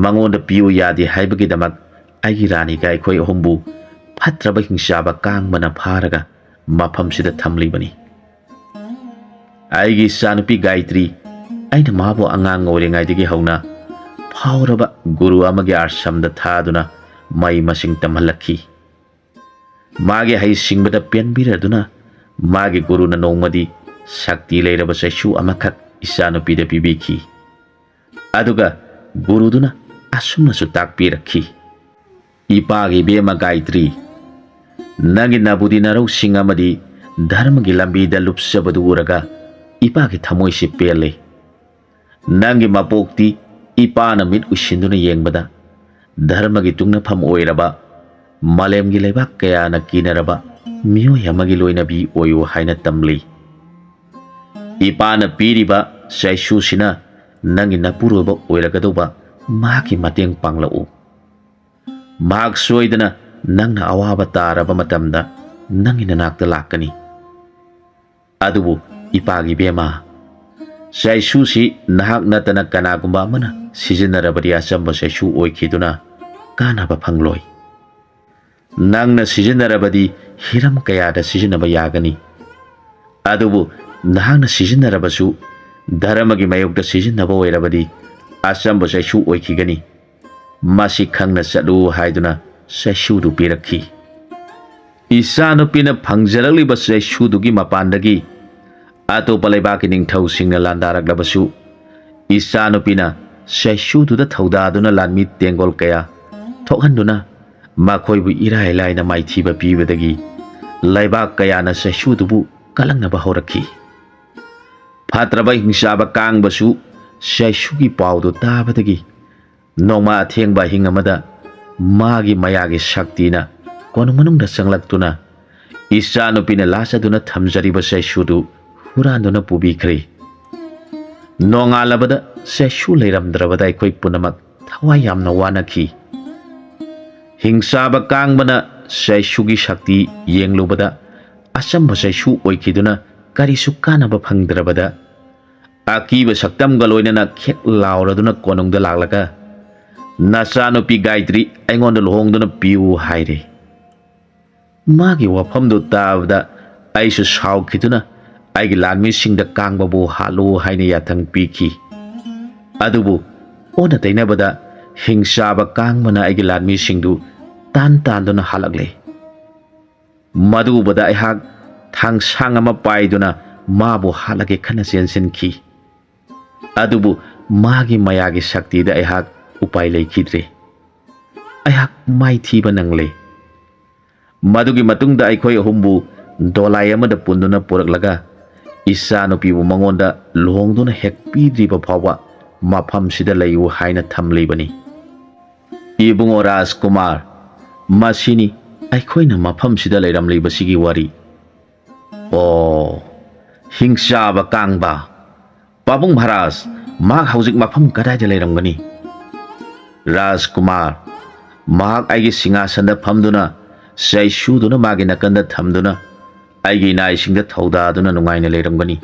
ꯃꯉꯣꯟꯗ ꯄꯤꯌꯨ ꯌꯥꯗꯦ ꯍꯥꯏꯕꯒꯤꯗꯃꯛ ꯑꯩꯒꯤ ꯔꯥꯅꯤꯒ ꯑꯩꯈꯣꯏ ꯑꯍꯨꯝꯕꯨ ꯐꯠꯇ꯭ꯔꯕ ꯍꯤꯡꯆꯥꯕ ꯀꯥꯡꯕꯅ ꯐꯥꯔꯒ ꯃꯐꯝꯁꯤꯗ ꯊꯝꯂꯤꯕꯅꯤ꯫ ꯑꯩꯒꯤ ꯏꯆꯥꯅꯨꯄꯤ ꯒꯥꯌꯇ꯭ꯔꯤ, ꯑꯩꯅ ꯃꯥꯕꯨ ꯑꯉꯥꯡ ꯑꯣꯏꯔꯤꯉꯩꯗꯒꯤ ꯍꯧꯅ ꯐꯥꯎꯔꯕ ꯒꯨꯔꯨ ꯑꯃꯒꯤ ꯑꯥꯁ꯭ꯔꯝꯗ ꯊꯥꯗꯨꯅ ꯃꯍꯩ ꯃꯁꯤꯡ ꯇꯝꯍꯜꯂꯛꯈꯤ꯫ ꯃꯥꯒꯤ ꯍꯩꯁꯤꯡꯕꯗ ꯄꯦꯟꯕꯤꯔꯗꯨꯅ ꯃꯥꯒꯤ ꯒꯨꯔꯨꯅ ꯅꯣꯡꯃꯗꯤ ꯁꯛꯇꯤ ꯂꯩꯔꯕ ꯆꯩꯁꯨ ꯑꯃꯈꯛ ꯏꯆꯥꯅꯨꯄꯤꯗ ꯄꯤꯕꯤꯈꯤ꯫ ꯑꯗꯨꯒ ꯒꯨꯔꯨꯗꯨꯅ ꯑꯁꯨꯝꯅꯁꯨ ꯇꯥꯛꯄꯤꯔꯛꯈꯤ, "ꯏꯄꯥꯒꯤ ꯏꯕꯦꯝꯃ ꯒꯥꯌꯇ꯭ꯔꯤ, ꯅꯪꯒꯤ ꯅꯕꯨꯗꯤ ꯅꯔꯧꯁꯤꯡ ꯑꯃꯗꯤ ꯙꯔꯃꯒꯤ ꯂꯝꯕꯤꯗ ꯂꯨꯞꯆꯕꯗꯨ ꯎꯔꯒ ꯏꯄꯥꯒꯤ ꯊꯃꯣꯏꯁꯤ ꯄꯦꯜꯂꯦ꯫ ꯅꯪꯒꯤ ꯃꯄꯣꯛꯇꯤ ꯏꯄꯥꯅ ꯃꯤꯠ ꯎꯏꯁꯤꯟꯗꯨꯅ ꯌꯦꯡꯕꯗ ꯙꯔꯃꯒꯤ ꯇꯨꯡꯅꯐꯝ ꯑꯣꯏꯔꯕ, ꯃꯥꯂꯦꯝꯒꯤ ꯂꯩꯕꯥꯛ ꯀꯌꯥꯅ ꯀꯤꯅꯔꯕ ꯃꯤꯑꯣꯏ ꯑꯃꯒꯤ ꯂꯣꯏꯅꯕꯤ ꯑꯣꯏꯌꯨ ꯍꯥꯏꯅ ꯇꯝꯂꯤ꯫ ꯏꯄꯥꯅ ꯄꯤꯔꯤꯕ ꯆꯩꯁꯨꯁꯤꯅ ꯅꯪꯒꯤ ꯅꯄꯨꯔꯣꯏꯕ ꯑꯣꯏꯔꯒꯗꯧꯕ ꯃꯍꯥꯛꯀꯤ ꯃꯇꯦꯡ ꯄꯥꯡꯂꯛꯎ꯫ ꯃꯍꯥꯛ ꯁꯣꯏꯗꯅ ꯅꯪꯅ ꯑꯋꯥꯕ ꯇꯥꯔꯕ ꯃꯇꯝꯗ ꯅꯪꯒꯤ ꯅꯅꯥꯛꯇ ꯂꯥꯛꯀꯅꯤ꯫ ꯑꯗꯨꯕꯨ ꯏꯄꯥꯒꯤ ꯏꯕꯦꯝꯃ, ꯆꯩꯁꯨꯁꯤ ꯅꯍꯥꯛ ꯅꯠꯇꯅ ꯀꯅꯥꯒꯨꯝꯕ ꯑꯃꯅ ꯁꯤꯖꯤꯟꯅꯔꯕꯗꯤ ꯑꯆꯝꯕ ꯆꯩꯁꯨ ꯑꯣꯏꯈꯤꯗꯨꯅ ꯀꯥꯟꯅꯕ ꯐꯪꯂꯣꯏ꯫ ꯅꯪꯅ ꯁꯤꯖꯤꯟꯅꯔꯕꯗꯤ ꯍꯤꯔꯝ ꯀꯌꯥꯗ ꯁꯤꯖꯤꯟꯅꯕ ꯌꯥꯒꯅꯤ꯫ ꯑꯗꯨꯕꯨ ꯅꯍꯥꯛꯅ ꯁꯤꯖꯤꯟꯅꯔꯕꯁꯨ, ꯙꯔꯃꯒꯤ ꯃꯥꯌꯣꯛꯇ ꯁꯤꯖꯤꯟꯅꯕ ꯑꯣꯏꯔꯕꯗꯤ, ꯑꯆꯝꯕ ꯆꯩꯁꯨ ꯑꯣꯏꯈꯤꯒꯅꯤ꯫ ꯃꯁꯤ ꯈꯪꯅ ꯆꯠꯂꯨ ꯍꯥꯏꯗꯨꯅ ꯆꯩꯁꯨꯗꯨ ꯄꯤꯔꯛꯈꯤ꯫ ꯏꯆꯥꯅꯨꯄꯤꯅ ꯐꯪꯖꯔꯛꯂꯤꯕ ꯆꯩꯁꯨꯗꯨꯒꯤ ꯃꯄꯥꯟꯗꯒꯤ ꯑꯇꯣꯞꯄ ꯂꯩꯕꯥꯛꯀꯤ ꯅꯤꯡꯊꯧꯁꯤꯡꯅ ꯂꯥꯟꯗꯥꯔꯛꯂꯕꯁꯨ, ꯏꯆꯥꯅꯨꯄꯤꯅ ꯆꯩꯁꯨꯗꯨꯗ ꯊꯧꯗꯥꯗꯨꯅ ꯂꯥꯟꯃꯤ ꯇꯦꯡꯒꯣꯜ ꯀꯌꯥ ꯊꯣꯛꯍꯟꯗꯨꯅ ꯃꯈꯣꯏꯕꯨ ꯏꯔꯥꯏ ꯂꯥꯏꯅ ꯃꯥꯏꯊꯤꯕ ꯄꯤꯕꯗꯒꯤ ꯂꯩꯕꯥꯛ ꯀꯌꯥꯅ ꯆꯩꯁꯨꯗꯨꯕꯨ ꯀꯂꯛꯅꯕ ꯍꯧꯔꯛꯈꯤ꯫ ꯐꯠꯇ꯭ꯔꯕ ꯍꯤꯡꯆꯥꯕ ꯀꯥꯡꯕꯁꯨ ꯆꯩꯁꯨꯒꯤ ꯄꯥꯎꯗꯨ ꯇꯥꯕꯗꯒꯤ ꯅꯣꯡꯃ ꯑꯊꯦꯡꯕ ꯑꯍꯤꯡ ꯑꯃꯗ ꯃꯥꯒꯤ ꯃꯌꯥꯒꯤ ꯁꯛꯇꯤꯅ ꯀꯣꯅꯨꯡ ꯃꯅꯨꯡꯗ ꯆꯪꯂꯛꯇꯨꯅ ꯏꯆꯥꯅꯨꯄꯤꯅ ꯂꯥꯠꯆꯗꯨꯅ ꯊꯝꯖꯔꯤꯕ ꯆꯩꯁꯨꯗꯨ ꯍꯨꯔꯥꯟꯗꯨꯅ ꯄꯨꯕꯤꯈ꯭ꯔꯦ꯫ ꯅꯣꯡꯉꯥꯜꯂꯕꯗ ꯆꯩꯁꯨ ꯂꯩꯔꯝꯗ꯭ꯔꯕꯗ ꯑꯩꯈꯣꯏ ꯄꯨꯝꯅꯃꯛ ꯊꯋꯥꯏ ꯌꯥꯝꯅ ꯋꯥꯅꯈꯤ꯫ ꯍꯤꯡꯆꯥꯕ ꯀꯥꯡꯕꯅ ꯆꯩꯁꯨꯒꯤ ꯁꯛꯇꯤ ꯌꯦꯡꯂꯨꯕꯗ ꯑꯆꯝꯕ ꯆꯩꯁꯨ ꯑꯣꯏꯈꯤꯗꯨꯅ ꯀꯔꯤꯁꯨ ꯀꯥꯟꯅꯕ ꯐꯪꯗ꯭ꯔꯕꯗ, ꯑꯀꯤꯕ ꯁꯛꯇꯝꯒ ꯂꯣꯏꯅꯅ ꯈꯦꯛ ꯂꯥꯎꯔꯗꯨꯅ ꯀꯣꯅꯨꯡꯗ ꯂꯥꯛꯂꯒ, "ꯅꯆꯥꯅꯨꯄꯤ ꯒꯥꯌꯇ꯭ꯔꯤ ꯑꯩꯉꯣꯟꯗ ꯂꯨꯍꯣꯡꯗꯨꯅ ꯄꯤꯌꯨ" ꯍꯥꯏꯔꯦ꯫ ꯃꯥꯒꯤ ꯋꯥꯐꯝꯗꯨ ꯇꯥꯕꯗ ꯑꯩꯁꯨ ꯁꯥꯎꯈꯤꯗꯨꯅ ꯑꯩꯒꯤ ꯂꯥꯟꯃꯤꯁꯤꯡꯗ ꯀꯥꯡꯕꯕꯨ ꯍꯥꯠꯂꯨ ꯍꯥꯏꯅ ꯌꯥꯊꯪ ꯄꯤꯈꯤ꯫ ꯑꯗꯨꯕꯨ ꯑꯣꯟꯅ ꯇꯩꯅꯕꯗ ꯍꯤꯡꯆꯥꯕ ꯀꯥꯡꯕꯅ ꯑꯩꯒꯤ ꯂꯥꯟꯃꯤꯁꯤꯡꯗꯨ ꯇꯥꯟ ꯇꯥꯟꯗꯨꯅ ꯍꯥꯠꯂꯛꯂꯦ꯫ ꯃꯗꯨ ꯎꯕꯗ ꯑꯩꯍꯥꯛ ꯊꯥꯡꯁꯥꯡ ꯑꯃ ꯄꯥꯏꯗꯨꯅ ꯃꯥꯕꯨ ꯍꯥꯠꯂꯒꯦ ꯈꯟꯅ ꯆꯦꯟꯁꯤꯟꯈꯤ꯫ ꯑꯗꯨꯕꯨ ꯃꯥꯒꯤ ꯃꯌꯥꯒꯤ ꯁꯛꯇꯤꯗ ꯑꯩꯍꯥꯛ ꯎꯄꯥꯏ ꯂꯩꯈꯤꯗ꯭ꯔꯦ꯫ ꯑꯩꯍꯥꯛ ꯃꯥꯏꯊꯤꯕ ꯅꯪꯂꯦ꯫ ꯃꯗꯨꯒꯤ ꯃꯇꯨꯡꯗ ꯑꯩꯈꯣꯏ ꯑꯍꯨꯝꯕꯨ ꯗꯣꯂꯥꯏ ꯑꯃꯗ ꯄꯨꯟꯗꯨꯅ ꯄꯨꯔꯛꯂꯒ ꯏꯆꯥꯅꯨꯄꯤꯕꯨ ꯃꯉꯣꯟꯗ ꯂꯨꯍꯣꯡꯗꯨꯅ ꯍꯦꯛ ꯄꯤꯗ꯭ꯔꯤꯕ ꯐꯥꯎꯕ ꯃꯐꯝꯁꯤꯗ ꯂꯩꯌꯨ ꯍꯥꯏꯅ ꯊꯝꯂꯤꯕꯅꯤ꯫ ꯏꯕꯨꯡꯉꯣ ꯔꯥꯖꯀꯨꯃꯥꯔ, ꯃꯁꯤꯅꯤ ꯑꯩꯈꯣꯏꯅ ꯃꯐꯝꯁꯤꯗ ꯂꯩꯔꯝꯂꯤꯕꯁꯤꯒꯤ ꯋꯥꯔꯤ꯫ ꯑꯣ, ꯍꯤꯡꯆꯥꯕ ꯀꯥꯡꯕ꯫ ꯄꯥꯕꯨꯡ ꯃꯍꯥꯔꯥꯖ, ꯃꯍꯥꯛ ꯍꯧꯖꯤꯛ ꯃꯐꯝ ꯀꯗꯥꯏꯗ ꯂꯩꯔꯝꯒꯅꯤ? ꯔꯥꯖꯀꯨꯃꯥꯔ, ꯃꯍꯥꯛ ꯑꯩꯒꯤ ꯁꯤꯡꯍꯥꯁꯟꯗ ꯐꯝꯗꯨꯅ, ꯆꯩꯁꯨꯗꯨꯅ ꯃꯥꯒꯤ ꯅꯥꯀꯟꯗ ꯊꯝꯗꯨꯅ, ꯑꯩꯒꯤ ꯏꯅꯥꯏꯁꯤꯡꯗ ꯊꯧꯗꯥꯗꯨꯅ ꯅꯨꯡꯉꯥꯏꯅ ꯂꯩꯔꯝꯒꯅꯤ꯫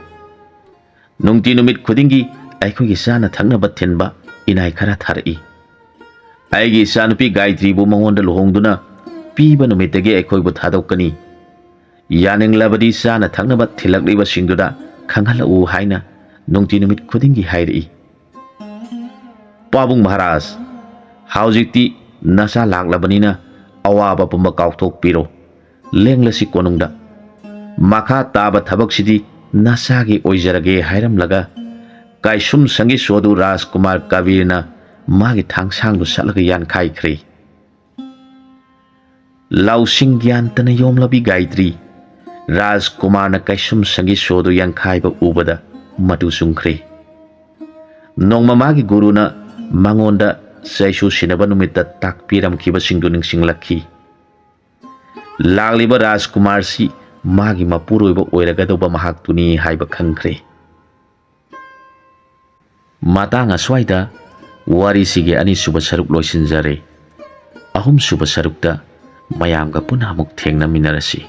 ꯅꯨꯡꯇꯤ ꯅꯨꯃꯤꯠ ꯈꯨꯗꯤꯡꯒꯤ ꯑꯩꯈꯣꯏꯒꯤ ꯆꯥꯅ ꯊꯛꯅꯕ ꯊꯤꯟꯕ ꯏꯅꯥꯏ ꯈꯔ ꯊꯥꯔꯛꯏ꯫ ꯑꯩꯒꯤ ꯏꯆꯥꯅꯨꯄꯤ ꯒꯥꯌꯇ꯭ꯔꯤꯕꯨ ꯃꯉꯣꯟꯗ ꯂꯨꯍꯣꯡꯗꯨꯅ ꯄꯤꯕ ꯅꯨꯃꯤꯠꯇꯒꯤ ꯑꯩꯈꯣꯏꯕꯨ ꯊꯥꯗꯣꯛꯀꯅꯤ꯫ ꯌꯥꯅꯤꯡꯂꯕꯗꯤ ꯆꯥꯅ ꯊꯛꯅꯕ ꯊꯤꯜꯂꯛꯂꯤꯕꯁꯤꯡꯗꯨꯗ ꯈꯪꯍꯜꯂꯛꯎ ꯍꯥꯏꯅ ꯅꯨꯡꯇꯤ ꯅꯨꯃꯤꯠ ꯈꯨꯗꯤꯡꯒꯤ ꯍꯥꯏꯔꯛꯏ꯫ ꯄꯥꯕꯨꯡ ꯃꯍꯥꯔꯥꯖ, ꯍꯧꯖꯤꯛꯇꯤ ꯅꯆꯥ ꯂꯥꯛꯂꯕꯅꯤꯅ ꯑꯋꯥꯕ ꯄꯨꯝꯕ ꯀꯥꯎꯊꯣꯛꯄꯤꯔꯣ꯫ ꯂꯦꯡꯂꯁꯤ ꯀꯣꯅꯨꯡꯗ꯫ ꯃꯈꯥ ꯇꯥꯕ ꯊꯕꯛꯁꯤꯗꯤ ꯅꯆꯥꯒꯤ ꯑꯣꯏꯖꯔꯒꯦ ꯍꯥꯏꯔꯝꯂꯒ ꯀꯥꯏꯁꯨꯝ ꯁꯪꯒꯤ ꯁꯣꯗꯨ ꯔꯥꯖꯀꯨꯃꯥꯔ ꯀꯕꯤꯔꯅ ꯃꯥꯒꯤ ꯊꯥꯡꯁꯥꯡꯗꯨ ꯁꯠꯂꯒ ꯌꯥꯟꯈꯥꯏꯈ꯭ꯔꯦ꯫ ꯂꯧꯁꯤꯡ ꯒ꯭ꯌꯥꯟ ꯇꯅ ꯌꯣꯝꯂꯕꯤ ꯒꯥꯏꯇ꯭ꯔꯤ, ꯔꯥꯖꯀꯨꯃꯥꯔꯅ ꯀꯩꯁꯨꯝ ꯁꯪꯒꯤ ꯁꯣꯗꯨ ꯌꯥꯡꯈꯥꯏꯕ ꯎꯕꯗ ꯃꯇꯨ ꯆꯨꯝꯈ꯭ꯔꯦ꯫ ꯅꯣꯡꯃ ꯃꯥꯒꯤ ꯒꯨꯔꯨꯅ ꯃꯉꯣꯟꯗ ꯆꯩꯁꯨ ꯁꯤꯟꯅꯕ ꯅꯨꯃꯤꯠꯇ ꯇꯥꯛꯄꯤꯔꯝꯈꯤꯕꯁꯤꯡꯗꯨ ꯅꯤꯡꯁꯤꯡꯂꯛꯈꯤ꯫ ꯂꯥꯛꯂꯤꯕ ꯔꯥꯖꯀꯨꯃꯥꯔꯁꯤ ꯃꯥꯒꯤ ꯃꯄꯨꯔꯣꯏꯕ ꯑꯣꯏꯔꯒꯗꯧꯕ ꯃꯍꯥꯛꯇꯨꯅꯤ ꯍꯥꯏꯕ ꯈꯪꯈ꯭ꯔꯦ꯫ ꯃꯇꯥꯡ ꯑꯁ꯭ꯋꯥꯏꯗ ꯋꯥꯔꯤꯁꯤꯒꯤ ꯑꯅꯤꯁꯨꯕ ꯁꯔꯨꯛ ꯂꯣꯏꯁꯤꯟꯖꯔꯦ꯫ ꯑꯍꯨꯝꯁꯨꯕ ꯁꯔꯨꯛꯇ ꯃꯌꯥꯝꯒ ꯄꯨꯟꯅ ꯑꯃꯨꯛ ꯊꯦꯡꯅꯃꯤꯟꯅꯔꯁꯤ꯫